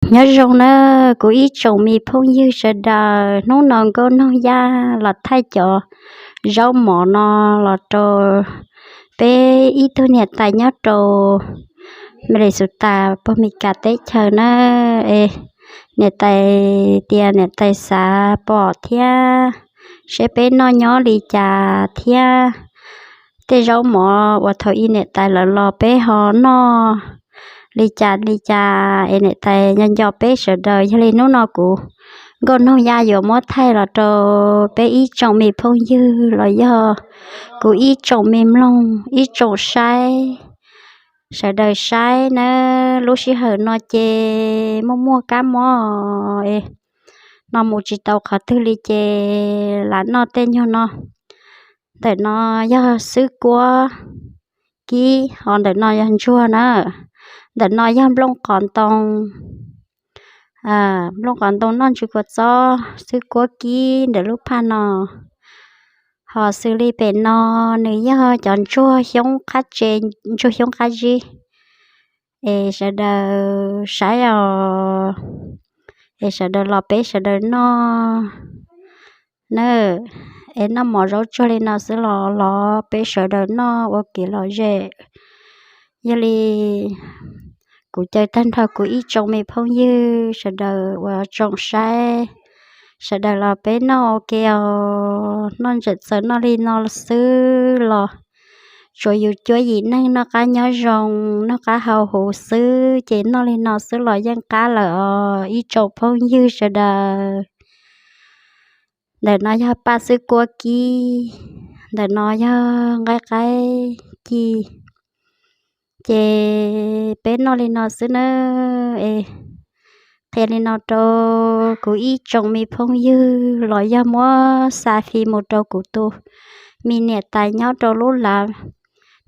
Nyob zoo na, kuv ib tsoom me phooj ywg sawv daws, hnub no Nkauj Noog Yaj los thaij cov zaub mov no los rau peb ib tug niam tais nyob rau Minnesota pog Mis Kas teb chaws na. Es niam tais tias niam tais xav pom thiab seb peb noj nyob li cas thiab tej zaub mov uas thaum ub niam tais lawv los peb ho noj li cas li cas es niam tais nco nco peb sawv daws. Yog li hnub no kuv Nkauj Noog Yaj yuav muab thaij los rau peb ib tsoom me phooj ywg los yog kuv ib tsoom me mloog ib tsoom saib, sawv daws saib nawb. Lub sij hawm no ces muaj muaj kab mob es no mus tsis tau qhov twg li ces lam noj tej nyuag no. Ntawm no yog xwb kuab kib, ho ntawm no yog ntsuag na. Ntawm no yog nplooj qos ntoo, nplooj qos ntoo noj ntsis kua txob, xwb kuab kib ntawm lub phaj no. Ho xws li pem no nws yog cov ntsuag xyoob qab tse, ntsuag xyoob qab zib. Es sawv daws saib os, es sawv daws los peb sawv daws noj na. Es noj mov zaub tsuag li no xwb los los peb sawv daws noj ua kev lom zem. Yog li kuv caw tag nrho kuv ib tsoom me phooj ywg sawv daws uas tsoom saib, sawv daws los peb noj ua ke os. Noj ntawm txawm noj li no xwb los tsuav yus cuab yim neeg noj qab nyob zoo, noj qab haus huv xwb ces noj li no xwb los yeej qab lawm os ib tsoom phooj ywg sawv daws. Ntawm no yog paj xwb kuab kib, ntawm no yog nqaij qaib ci. Ces peb noj li no xwb nawb. Es qhia li no rau kuv ib tsoom me phooj ywg los yog muab xa fij mus rau kuv tus me niam tais nyob rau lub lav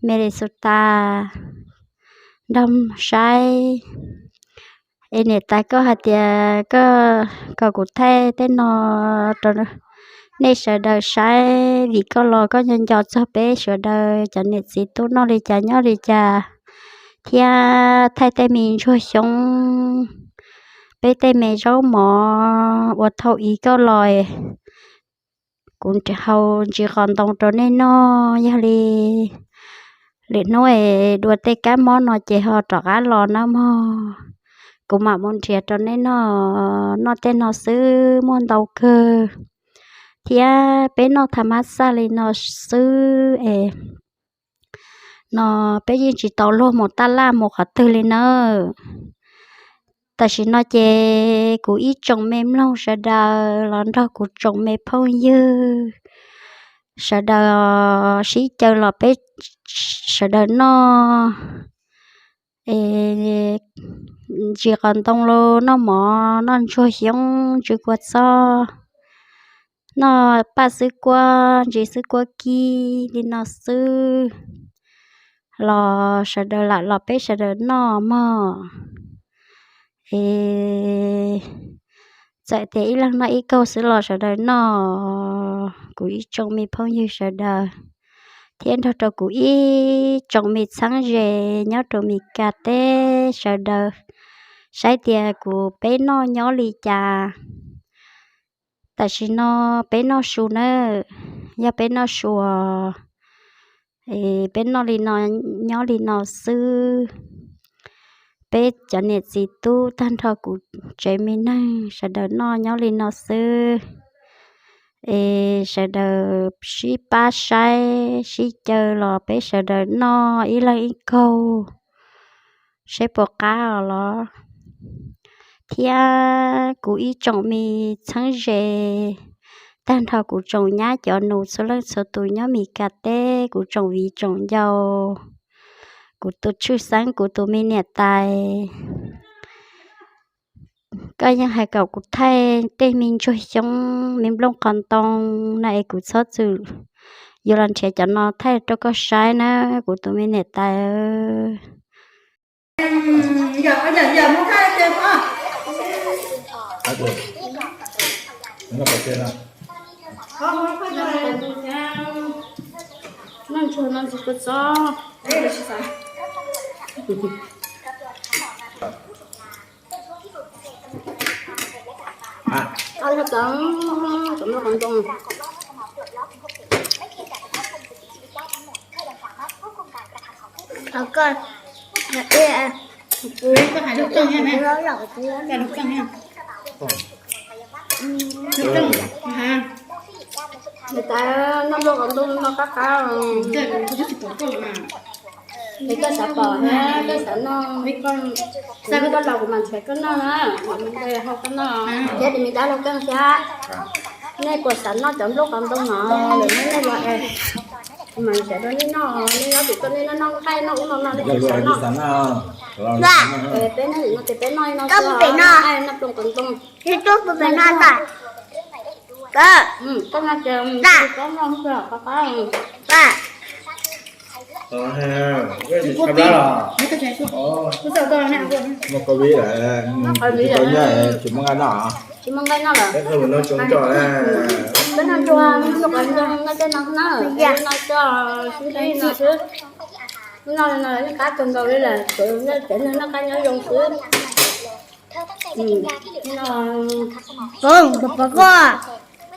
Minnesota nrog saib. Es niam tais koj hais tias koj kom kuv thaij tej no rau nej sawv daws saib vim koj los koj nco nco txog peb sawv daws cov niam txiv tub noj li cas nyob li cas thiab thaij tej me ntsuag xyoob, peb tej me zaub mov uas thaum ub koj los kuv haus ntsis qos ntoo rau nej noj. Yog li lwm hnub es dua tej kab mob no ces ho rov qab los na mog, kuv mam mus nrhiav rau nej noj. Noj tej no xwb muaj ntau kawg thiab peb noj thas mab xaj li no xwb es no peb yeej tsis tau luag mus taj laj mus qhov twg li nawb. Tam sim no ces kuv ib tsoom me mloog sawv daws los nrog kuv tsoom me phooj ywg sawv daws sib caw los peb sawv daws noj es ntsis qos ntoo los noj mov, noj ntsuag xyoob, ntsis kua txob, noj paj xwb kuab, ntsis xwb kuab kib li no xwb los sawv daws lam los peb sawv daws noj mog. Es txawm tias ib leeg noj ib kaug xwb los sawv daws noj, kuv ib tsoom me phooj ywg sawv daws thiab nrog rau kuv ib tsoom me txheeb ze nyob rau Mes Kas teb sawv daws saib tias kuv peb noj nyob li cas. Tam sim no peb noj su nawb, yog peb noj su os, peb noj li no, nyob li no xwb. Peb cov niam txiv tub tag nrho kuv tsev me neeg sawv daws noj nyob li no xwb. Es sawv daws sib pab saib sib caw los peb sawv daws noj ib leeg ib kaug seb puas qab os los. Thiab kuv ib tsoom me txheeb ze tag nrho kuv tsoom nyab cov nus txhua leej txhua tus nyob Mes Kas teb, kuv tsoom viv tsoom ncaus, kuv tus tshwj xeeb kuv tus me niam tais, koj yeej hais kom kuv thaij tej me ntsuag xyoob me nplooj qos ntoo no es kuv txhob txwm yuav los nrhiav cov no thaij rau koj saib na kuv tus me niam tais. Noj ntsuag no ntsis kua txob. Qab tshaj plaws, cov nplooj qos ntoo. Qhov koj, kuv, kuv los kuv, kuv los kuv. Nws tas noj nplooj qos ntoo no qab qab. Es koj xav pom na, koj xav noj, koj los kuv mam nrhiav koj noj na, mam nrhiav hau koj noj. Thiab tus me dab laug Keej thiab, nej puas xav noj cov nplooj qos ntoo no lawm nej los es kuv mam nrhiav rau nej noj, nej nyob tim koj nej noj noj nqaij noj ub noj no nej puas xav noj? Peb noj no ces peb noj no, noj plooj qos ntoo. Koj noj ces koj noj, koj noj. Tsis muaj nqaij noj, tsis muaj nqaij noj lawm. Peb noj ntsuag, noj tej no na, noj coj sib ntsib no xwb. Noj no nej qab kawg nkaus li lawm, tsev neeg noj qab nyob zoo xwb. Koj, koj, koj.